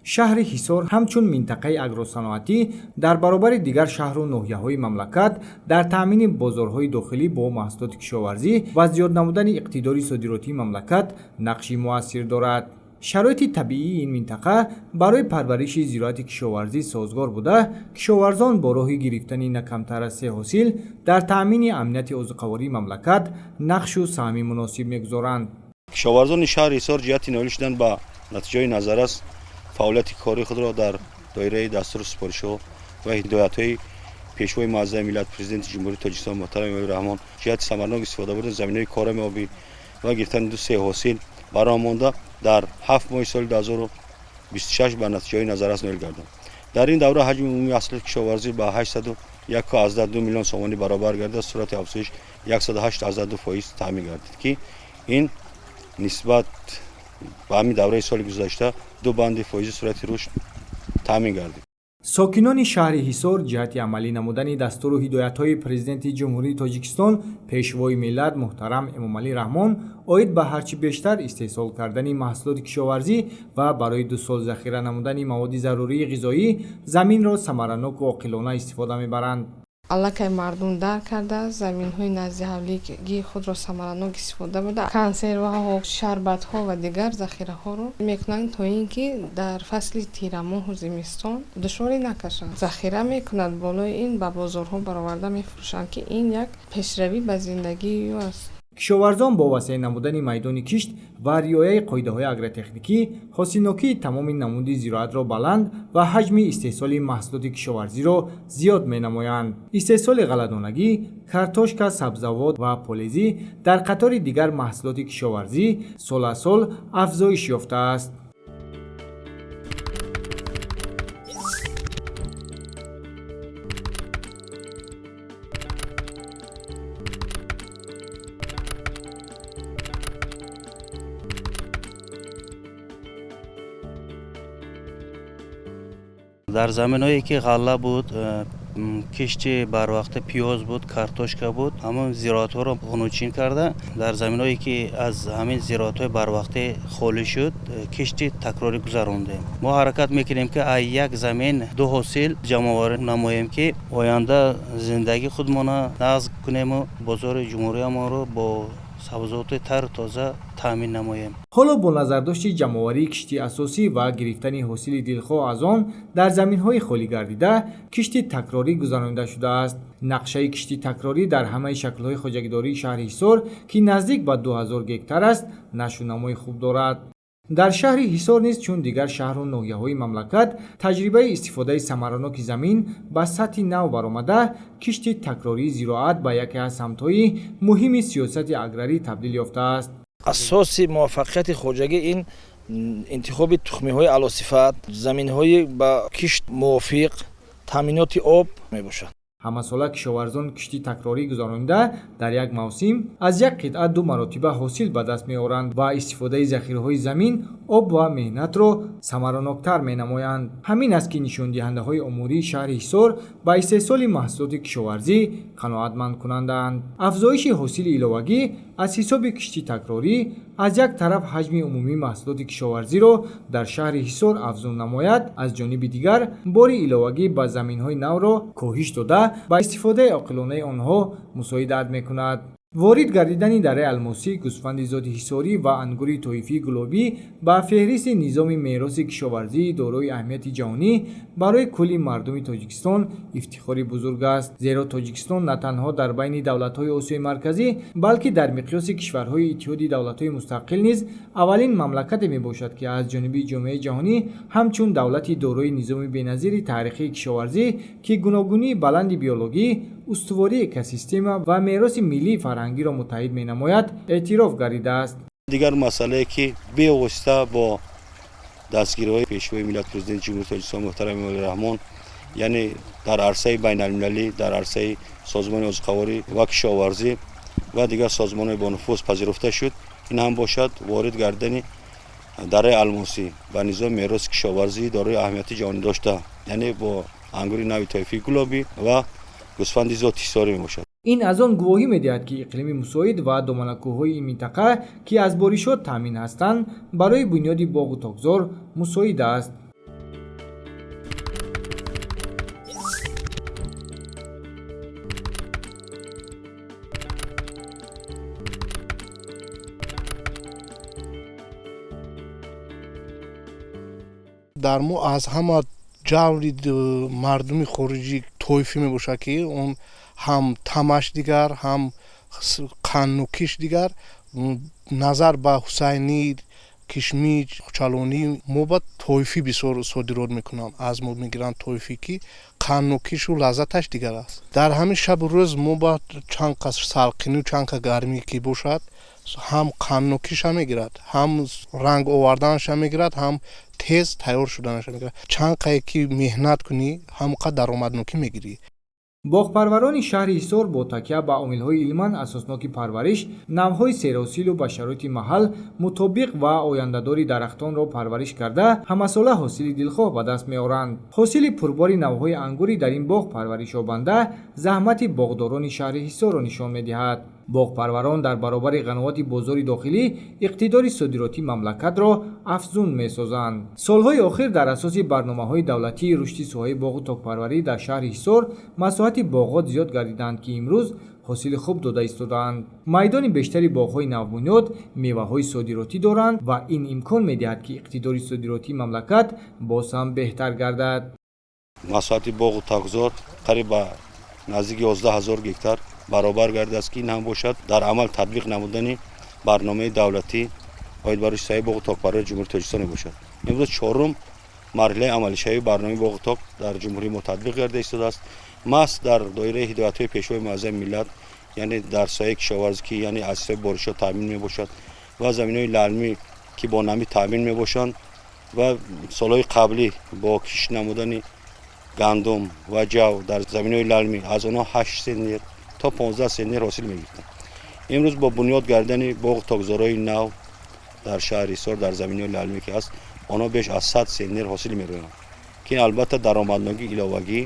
Шаҳри Ҳисор ҳамчун минтақаи агросаноатӣ дар баробари дигар шаҳру ноҳияҳои мамлакат дар таъмини бозорҳои дохилӣ бо маҳсулоти кишоварзӣ ва зиёд намудани иқтидори содиротии мамлакат нақши муассир дорад. Шароити табиии ин минтақа барои парвариши зироати кишоварзӣ созгор буда, кишоварзон бо роҳи гирифтани на камтар аз се ҳосил дар таъмини амнияти озуқавории мамлакат нақшу саҳми муносиб мегузоранд. Кишоварзони шаҳри Ҳисор ҷиҳати ноил шудан ба натиҷаҳои назаррас фаъолияти кории худро дар доираи дастуру супоришҳо ва ҳидоятҳои Пешвои муаззами миллат, Президенти Ҷумҳурии Тоҷикистон муҳтарам Эмомалӣ Раҳмон ҷиҳати самарнок истифода бурдани заминаҳои корами обӣ ва гирифтани ду се ҳосил ба роҳ монда, дар 7 моҳи соли 2026 ба натиҷаҳои назаррас ноил гарданд. Дар ин давра ҳаҷми умумии маҳсулоти кишоварзӣ ба 801,2 миллион сомонӣ баробар гардида, суръати афзоиш 108,2% таъмин гардид, ки ин нисбат ба ҳамин давраи соли гузашта ду банди фоизи суръати рушд таъмин гардид. Сокинони шаҳри Ҳисор ҷиҳати амалӣ намудани дастуру ҳидоятҳои Президенти Ҷумҳурии Тоҷикистон, Пешвои миллат муҳтарам Эмомалӣ Раҳмон оид ба ҳарчи бештар истеҳсол кардани маҳсулоти кишоварзӣ ва барои 2 сол захира намудани маводи зарурии ғизоӣ заминро самараноку оқилона истифода мебаранд. Аллакай мардум дарк кардааст, заминҳои назди ҳавлигии худро самаранок истифода бурда, консерваҳо, шарбатҳо ва дигар захираҳоро мекунанд, то ин ки дар фасли тирамоҳу зимистон душворӣ накашанд. Захира мекунад, болои ин ба бозорҳо бароварда мефурӯшанд, ки ин як пешравӣ ба зиндагии ӯ аст. Кишоварзон бо васеъ намудани майдони кишт ва риояи қоидаҳои агротехникӣ ҳосилнокии тамоми намуди зироатро баланд ва ҳаҷми истеҳсоли маҳсулоти кишоварзиро зиёд менамоянд. Истеҳсоли ғалладонагӣ, картошка, сабзавот ва полезӣ дар қатори дигар маҳсулоти кишоварзӣ сол аз сол афзоиш ёфтааст. Дар заминҳое ки ғалла буд, кишти барвақта пиёз буд, картошка буд, ҳамон зироатҳоро хунучин карда, дар заминҳое ки аз ҳамин зироатҳои барвақтӣ холӣ шуд, кишти такрорӣ гузарондем. Мо ҳаракат мекунем, ки аз як замин ду ҳосил ҷамъоварӣ намоем, ки оянда зиндагии худмона нағз кунему бозори ҷумҳуриямонро бо сабзавоти тару тоза таъмин намоем. Ҳоло бо назардошти ҷамъоварии кишти асосӣ ва гирифтани ҳосили дилхоҳ аз он дар заминҳои холӣ гардида кишти такрорӣ гузаронида шудааст. Нақшаи кишти такрорӣ дар ҳамаи шаклҳои хоҷагидории шаҳри Ҳисор, ки наздик ба 2000 гектар аст, нашъунамои хуб дорад. Дар шаҳри Ҳисор низ, чун дигар шаҳру ноҳияҳои мамлакат, таҷрибаи истифодаи самараноки замин ба сатҳи нав баромада, кишти такрории зироат ба яке аз самтҳои муҳими сиёсати аграрӣ табдил ёфтааст. Асоси муваффақияти хоҷагӣ ин интихоби тухмиҳои аълосифат, заминҳои ба кишт мувофиқ, таъминоти об мебошад. Ҳамасола кишоварзон кишти такрорӣ гузаронида, дар як мавсим аз як қитъа ду маротиба ҳосил ба даст меоранд ва истифодаи захираҳои замин, об ва меҳнатро самараноктар менамоянд. Ҳамин аст, ки нишондиҳандаҳои омории шаҳри Ҳисор ба истеҳсоли маҳсулоти кишоварзӣ қаноатмандкунандаанд. Афзоиши ҳосили иловагӣ аз ҳисоби кишти такрорӣ аз як тараф ҳаҷми умумии маҳсулоти кишоварзиро дар шаҳри Ҳисор афзун намояд, аз ҷониби дигар бори иловагӣ ба заминҳои навро коҳиш дода, ба истифодаи оқилонаи онҳо мусоидат мекунад. Ворид гардидани дараи алмосӣ, гӯсфанди зоти ҳисорӣ ва ангури тоифии гулобӣ ба феҳристи низоми мероси кишоварзии дорои аҳамияти ҷаҳонӣ барои кулли мардуми Тоҷикистон ифтихори бузург аст, зеро Тоҷикистон на танҳо дар байни давлатҳои Осиёи Марказӣ, балки дар миқёси кишварҳои Иттиҳоди Давлатҳои Мустақил низ аввалин мамлакате мебошад, ки аз ҷониби ҷомеаи ҷаҳонӣ ҳамчун давлати дорои низоми беназири таърихии кишоварзӣ, ки гуногунии баланди биологӣ, устувории экосистема ва мероси миллии фарҳангиро муттаҳид менамояд, эътироф гардидааст. Дигар масъалае, ки бевосита бо дастгириҳои Пешвои миллат, Президенти Ҷумҳурии Тоҷикистон муҳтарам Эмомалӣ Раҳмон, яъне дар арсаи байналмилалӣ, дар арсаи Созмони озуқаворӣ ва кишоварзӣ ва дигар созмонҳои бонуфуз пазируфта шуд, ин ҳам бошад ворид гардидани дараи алмосӣ ба низоми мероси кишоварзии дорои аҳамияти ҷаҳонӣ дошта, яъне бо ангури нави тоифии гулобӣ ва гӯсфанди зоти ҳисорӣ мебошад. Ин аз он гувоҳӣ медиҳад, ки иқлими мусоид ва доманакӯҳҳои ин минтақа, ки аз боришот таъмин ҳастанд, барои бунёди боғу токзор мусоид аст. Дар мо аз ҳама ҷаври мардуми хориҷӣ тоифӣ мебошад, ки он ҳам тамаш дигар, ҳам қаннукиш дигар. Назар ба ҳусайнӣ, кишмич, чалонӣ мо ба тоифӣ бисёр содирот мекунанд, аз мо мегиранд тоифӣ, ки қаннукишу лаззаташ дигар аст. Дар ҳамин шабу рӯз мо ба чанд қас салқинӣ, чанд қа гармӣ ки бошад, ҳам қаннукиша мегирад, ҳам ранг оварданаша мегирад, ҳам тез тайёр шуданаша мегирад. Чанд қае ки меҳнат кунӣ, ҳамон қадр даромаднокӣ мегирӣ. Боғпарварони шаҳри Ҳисор бо такя ба омилҳои илман асосноки парвариш, навъҳои серҳосилу ба шароити маҳал мутобиқ ва ояндадори дарахтонро парвариш карда, ҳамасола ҳосили дилхоҳ ба даст меоранд. Ҳосили пурбори навъҳои ангурӣ дар ин боғ парваришёбанда заҳмати боғдорони шаҳри Ҳисорро нишон медиҳад. Боғпарварон дар баробари ғановати бозори дохилӣ иқтидори содиротии мамлакатро афзун месозанд. Солҳои охир дар асоси барномаҳои давлатии рушди соҳаи боғу токпарварӣ дар шаҳри Ҳисор масоҳати боғот зиёд гардиданд, ки имрӯз ҳосили хуб дода истодаанд. Майдони бештари боғҳои навбунёд меваҳои содиротӣ доранд ва ин имкон медиҳад, ки иқтидори содиротии мамлакат боз ҳам беҳтар гардад. Масоҳати боғу токзор қариб ба наздики 11 000 гектар баробар гардидааст, ки ин ҳам бошад дар амал татбиқ намудани барномаи давлатӣ оид ба рушди соҳаи боғу токпарварии Ҷумҳурии Тоҷикистон мебошад. Имрӯз чорум марҳилаи амалишавии барномаи боғу ток дар ҷумҳурии мо татбиқ гардида истодааст. Маҳз дар доираи ҳидоятҳои Пешвои муаззами миллат, яъне дар соҳаи кишоварзӣ, ки яъне аз ҳисоби боришот таъмин мебошад ва заминҳои лалмӣ, ки бо намӣ таъмин мебошанд, ва солҳои қаблӣ бо кишт намудани гандум ва ҷав дар заминҳои лалмӣ аз онҳо 8 центнер то 15 центнер ҳосил мегирифтанд. Имрӯз бо бунёд гардидани боғу токзорҳои нав дар шаҳри Ҳисор дар заминҳои лалмӣ ки ҳаст, онҳо беш аз 100 центнер ҳосил мерӯянд, ки албатта даромаднокии иловагӣ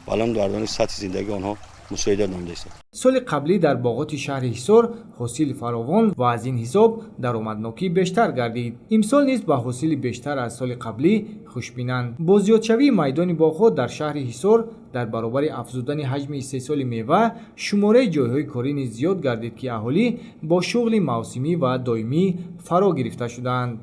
баланд бардани сатҳи зиндагии онҳо мусоидат намуда истод. Соли қаблӣ дар боғоти шаҳри Ҳисор ҳосил фаровон ва аз ин ҳисоб даромаднокӣ бештар гардид. Имсол низ ба ҳосили бештар аз соли қаблӣ хушбинанд. Бо зиёдшавии майдони боғҳо дар шаҳри Ҳисор дар баробари афзудани ҳаҷми истеҳсоли мева, шумораи ҷойҳои корӣ низ зиёд гардид, ки аҳолӣ бо шуғли мавсимӣ ва доимӣ фаро гирифта шуданд.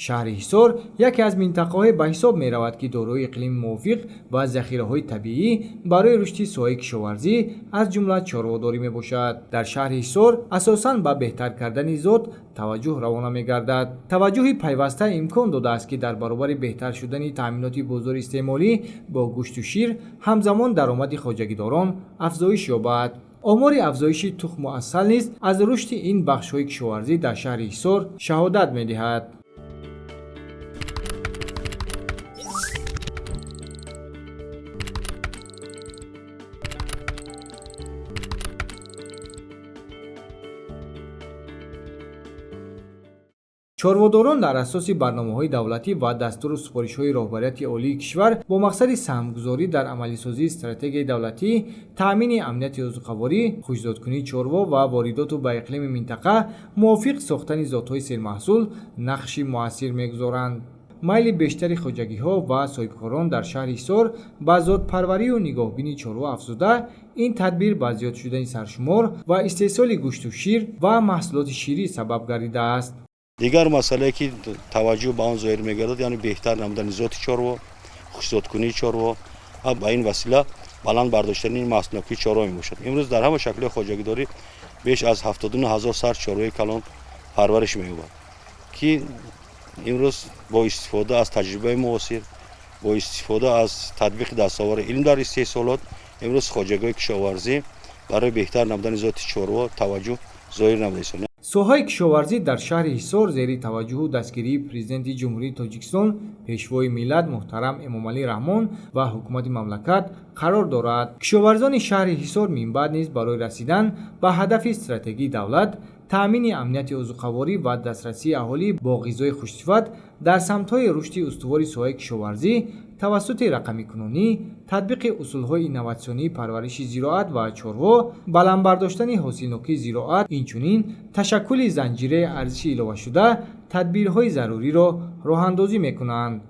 Шаҳри Ҳисор яке аз минтақаҳое ба ҳисоб меравад, ки дорои иқлими мувофиқ ва захираҳои табиӣ барои рушди соҳаи кишоварзӣ, аз ҷумла чорводорӣ мебошад. Дар шаҳри Ҳисор асосан ба беҳтар кардани зот таваҷҷӯҳ равона мегардад. Таваҷҷӯҳи пайваста имкон додааст, ки дар баробари беҳтар шудани таъминоти бозори истеъмолӣ бо гӯшту шир, ҳамзамон даромади хоҷагидорон афзоиш ёбад. Омори афзоиши тухму асал низ аз рушди ин бахшҳои кишоварзӣ дар шаҳри Ҳисор шаҳодат медиҳад. Чорводорон дар асоси барномаҳои давлатӣ ва дастуру супоришҳои роҳбарияти олии кишвар бо мақсади саҳмгузорӣ дар амалисозии стратегияи давлатӣ, таъмини амнияти озуқаворӣ, хушзодкунии чорво ва воридоту ба иқлими минтақа мувофиқ сохтани зотҳои сермаҳсул нақши муассир мегузоранд. Майли бештари хоҷагиҳо ва соҳибкорон дар шаҳри Ҳисор ба зотпарварию нигоҳбини чорво афзуда, ин тадбир ба зиёд шудани саршумор ва истеҳсоли гӯшту шир ва маҳсулоти ширӣ сабаб гардидааст. Дигар масъалае ки таваҷҷӯҳ ба он зоҳир мегардад, яъне беҳтар намудани зоти чорво, хушзодкунии чорво ва ба ин васила баланд бардоштани маҳсулнокии чорво мебошад. Имрӯз дар ҳама шаклҳои хоҷагидорӣ беш аз 79 000 сар чорвои калон парвариш меёбад, ки имрӯз бо истифода аз таҷрибаи муосир, бо истифода аз татбиқи дастовари илм дар истеҳсолот, имрӯз хоҷагиҳои кишоварзӣ барои беҳтар намудани зоти чорво таваҷҷӯҳ зоҳир намуда истоданд. Соҳаи кишоварзӣ дар шаҳри Ҳисор зери таваҷҷӯҳу дастгирии Президенти Ҷумҳурии Тоҷикистон, Пешвои миллат муҳтарам Эмомалӣ Раҳмон ва ҳукумати мамлакат қарор дорад. Кишоварзони шаҳри Ҳисор минбаъд низ барои расидан ба ҳадафи стратегии давлат, таъмини амнияти озуқаворӣ ва дастрасии аҳолӣ бо ғизои хушсифат дар самтҳои рушди устувори соҳаи кишоварзӣ тавассути рақамикунонӣ, татбиқи усулҳои инноватсионии парвариши зироат ва чорво, баланд бардоштани ҳосилнокии зироат, инчунин ташаккули занҷираи арзиши иловашуда тадбирҳои заруриро роҳандозӣ мекунанд.